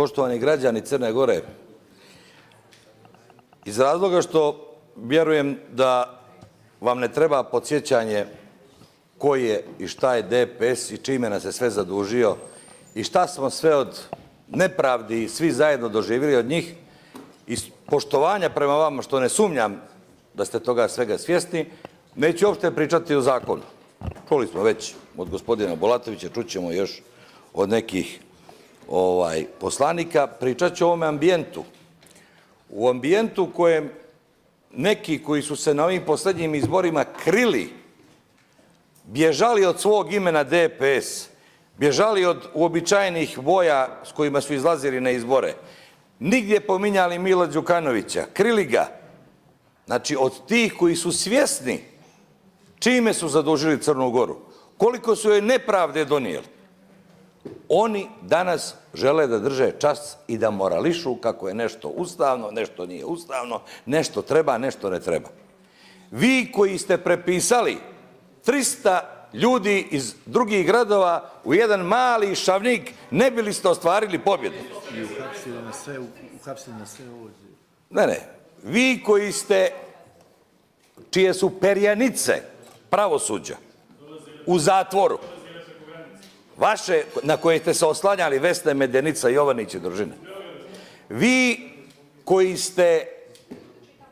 Poštovani građani Crne Gore, iz razloga što vjerujem da vam ne treba podsjećanje ko je i šta je DPS i čime nas je sve zadužio i šta smo sve od nepravdi svi zajedno doživjeli od njih, iz poštovanja prema vama, što ne sumnjam da ste toga svega svjesni, neću uopšte pričati o zakonu. Čuli smo već od gospodina Bulatovića, čućemo još od nekih poslanika, pričat ću o ovome ambijentu. U ambijentu u kojem neki koji su se na ovim posljednjim izborima krili, bježali od svog imena DPS, bježali od uobičajenih boja s kojima su izlazili na izbore, nigdje pominjali Mila Đukanovića, krili ga, znači od tih koji su svjesni čime su zadužili Crnu Goru, koliko su joj nepravde donijeli, oni danas žele da drže čas i da morališu kako je nešto ustavno, nešto nije ustavno, nešto treba, nešto ne treba. Vi koji ste prepisali 300 ljudi iz drugih gradova u jedan mali Šavnik, ne bili ste ostvarili pobjedu. I uhapsili na sve ovo. Ne. Vi koji ste, čije su perjanice pravosuđa u zatvoru, vaše, na koje ste se oslanjali, Vesna Medenica, Jovanić i družina. Vi koji ste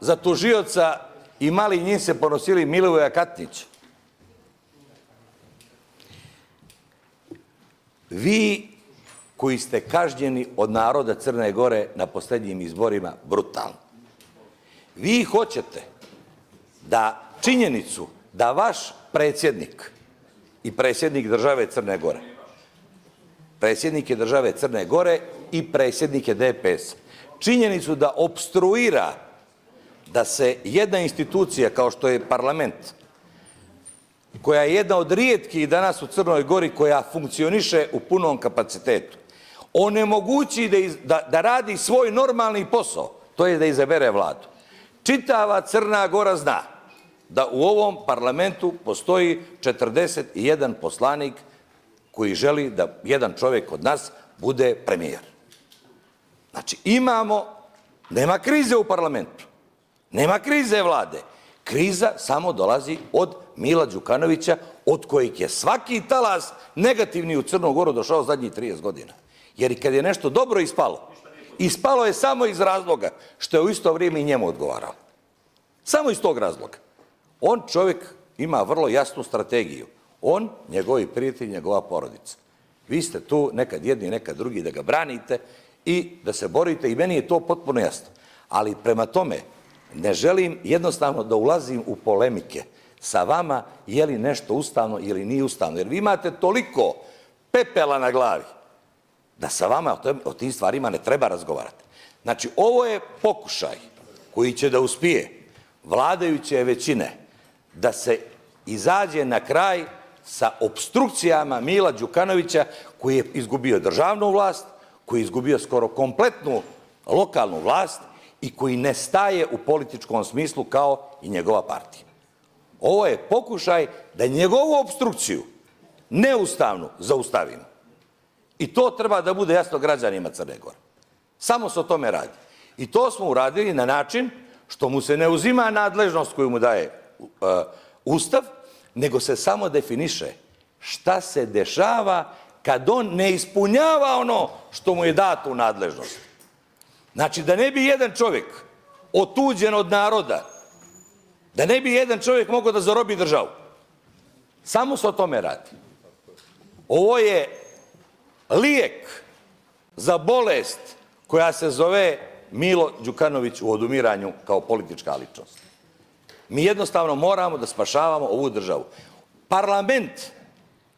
za tužioca imali njim se ponosili Milivoja Katnića. Vi koji ste kažnjeni od naroda Crne Gore na posljednjim izborima brutalno. Vi hoćete da činjenicu da vaš predsjednik i predsjednik države Crne Gore, predsjednik je države Crne Gore i predsjednik je DPS, činjenicu da opstruira da se jedna institucija kao što je parlament, koja je jedna od rijetkih danas u Crnoj Gori koja funkcioniše u punom kapacitetu, onemogući da radi svoj normalni posao, to je da izabere vladu. Čitava Crna Gora zna da u ovom parlamentu postoji 41 poslanik koji želi da jedan čovjek od nas bude premijer. Znači nema krize u parlamentu, nema krize vlade. Kriza samo dolazi od Mila Đukanovića, od kojeg je svaki talas negativni u Crnu Goru došao zadnjih 30 godina. Jer i kad je nešto dobro ispalo je samo iz razloga što je u isto vrijeme i njemu odgovarao. Samo iz tog razloga. On, čovjek, ima vrlo jasnu strategiju. On, njegovi prijatelji, njegova porodica. Vi ste tu nekad jedni, nekad drugi da ga branite i da se borite i meni je to potpuno jasno. Ali prema tome ne želim jednostavno da ulazim u polemike sa vama je li nešto ustavno ili nije ustavno. Jer vi imate toliko pepela na glavi da sa vama o tim stvarima ne treba razgovarati. Znači, ovo je pokušaj koji će da uspije vladajuće većine da se izađe na kraj sa opstrukcijama Mila Đukanovića koji je izgubio državnu vlast, koji je izgubio skoro kompletnu lokalnu vlast i koji ne staje u političkom smislu kao i njegova partija. Ovo je pokušaj da njegovu opstrukciju neustavnu zaustavimo. I to treba da bude jasno građanima Crne Gore. Samo se o tome radi. I to smo uradili na način što mu se ne uzima nadležnost koju mu daje Ustav, nego se samo definiše šta se dešava kad on ne ispunjava ono što mu je dato u nadležnost. Znači, da ne bi jedan čovjek otuđen od naroda, da ne bi jedan čovjek mogao da zarobi državu. Samo se o tome radi. Ovo je lijek za bolest koja se zove Milo Đukanović u odumiranju kao politička ličnost. Mi jednostavno moramo da spašavamo ovu državu. Parlament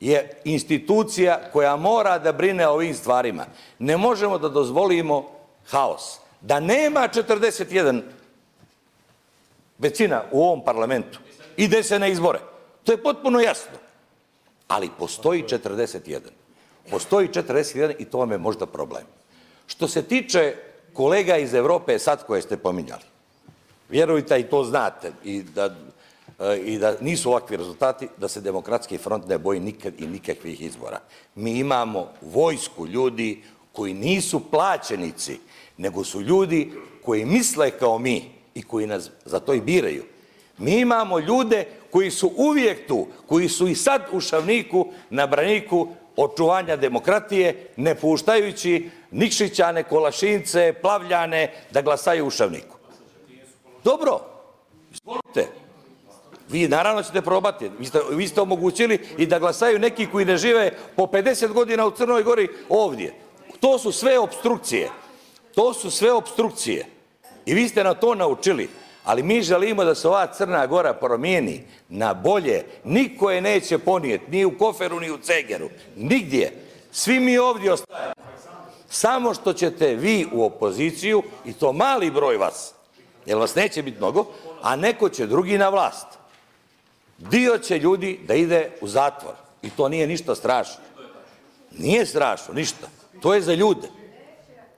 je institucija koja mora da brine o ovim stvarima. Ne možemo da dozvolimo haos. Da nema 41 većina u ovom parlamentu, ide se na izbore. To je potpuno jasno. Ali postoji 41. Postoji 41 i to vam je možda problem. Što se tiče kolega iz Evrope sad koje ste pominjali, vjerujte i to znate i da nisu ovakvi rezultati, da se Demokratski front ne boji nikad i nikakvih izbora. Mi imamo vojsku ljudi koji nisu plaćenici, nego su ljudi koji misle kao mi i koji nas za to i biraju. Mi imamo ljude koji su uvijek tu, koji su i sad u Šavniku na braniku očuvanja demokratije, ne puštajući Nikšićane, Kolašince, Plavljane da glasaju u Šavniku. Dobro, izvolite. Vi naravno ćete probati. Vi ste omogućili i da glasaju neki koji ne žive po 50 godina u Crnoj Gori ovdje. To su sve opstrukcije. To su sve opstrukcije. I vi ste na to naučili. Ali mi želimo da se ova Crna Gora promijeni na bolje. Niko je neće ponijeti, ni u koferu, ni u cegeru. Nigdje. Svi mi ovdje ostajemo. Samo što ćete vi u opoziciju, i to mali broj vas, jer vas neće biti mnogo, a neko će drugi na vlast. Dio će ljudi da ide u zatvor. I to nije ništa strašno. Nije strašno, ništa. To je za ljude.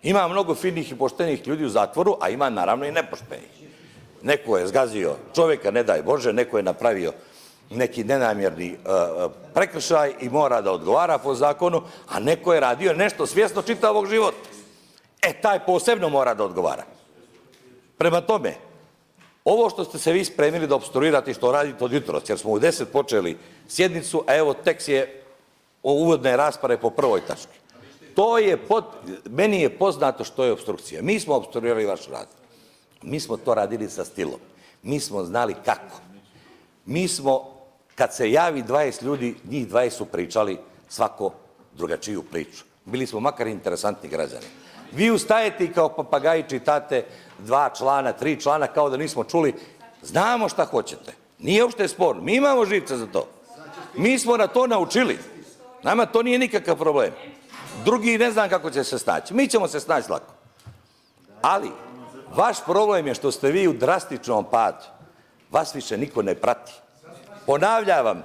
Ima mnogo finih i poštenih ljudi u zatvoru, a ima naravno i nepoštenih. Neko je zgazio čovjeka, ne daj Bože, neko je napravio neki nenamjerni prekršaj i mora da odgovara po zakonu, a neko je radio nešto svjesno čitavog života. Taj posebno mora da odgovara. Prema tome, ovo što ste se vi spremili da opstruirate i što radite od jutros, jer smo u 10 počeli sjednicu, a evo tek je uvodne rasprave po prvoj tački. Meni je poznato što je opstrukcija. Mi smo opstruirali vaš rad. Mi smo to radili sa stilom. Mi smo znali kako. Mi smo, kad se javi 20 ljudi, njih 20 su pričali svako drugačiju priču. Bili smo makar interesantni građani. Vi ustajete i kao papagaji čitate 2 člana, 3 člana, kao da nismo čuli. Znamo šta hoćete. Nije uopšte sporno. Mi imamo živce za to. Mi smo na to naučili. Nama to nije nikakav problem. Drugi ne znam kako će se snaći. Mi ćemo se snaći lako. Ali, vaš problem je što ste vi u drastičnom padu. Vas više niko ne prati. Ponavljam vam,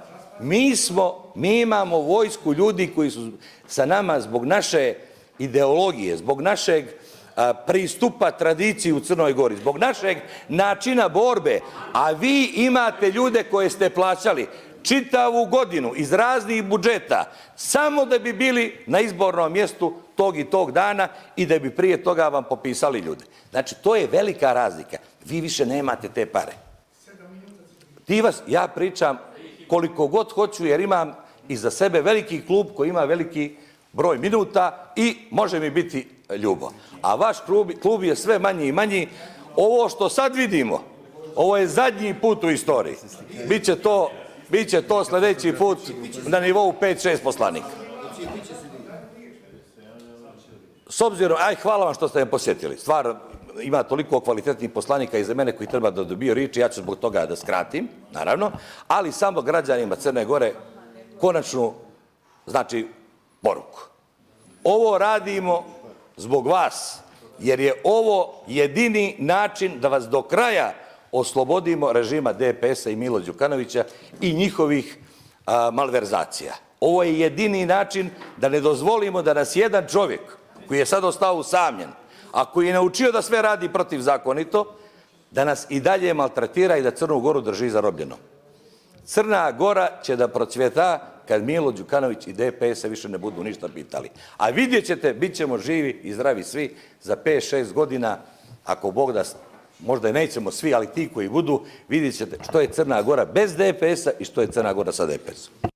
mi imamo vojsku ljudi koji su sa nama zbog naše ideologije, zbog našeg pristupa tradiciji u Crnoj Gori, zbog našeg načina borbe, a vi imate ljude koje ste plaćali čitavu godinu iz raznih budžeta samo da bi bili na izbornom mjestu tog i tog dana i da bi prije toga vam popisali ljude. Znači, to je velika razlika. Vi više nemate te pare. Ja pričam koliko god hoću jer imam iza sebe veliki klub koji ima veliki broj minuta i može mi biti ljubo. A vaš klub je sve manji i manji. Ovo što sad vidimo, ovo je zadnji put u istoriji. Biće to sljedeći put na nivou 5-6 poslanika. S obzirom, hvala vam što ste me posjetili. Stvar, ima toliko kvalitetnih poslanika iza mene koji treba da dobiju riječi, ja ću zbog toga da skratim, naravno, ali samo građanima Crne Gore konačnu, znači, poruku. Ovo radimo zbog vas, jer je ovo jedini način da vas do kraja oslobodimo režima DPS-a i Mila Đukanovića i njihovih malverzacija. Ovo je jedini način da ne dozvolimo da nas jedan čovjek koji je sad ostao usamljen, a koji je naučio da sve radi protivzakonito, da nas i dalje maltretira i da Crnu Goru drži zarobljenom. Crna Gora će da procvjeta kad Milo Đukanović i DPS-a više ne budu ništa pitali. A vidjet ćete, bit ćemo živi i zdravi svi za 5-6 godina, ako Bog da, možda i nećemo svi, ali ti koji budu, vidjet ćete što je Crna Gora bez DPS-a i što je Crna Gora sa DPS-om.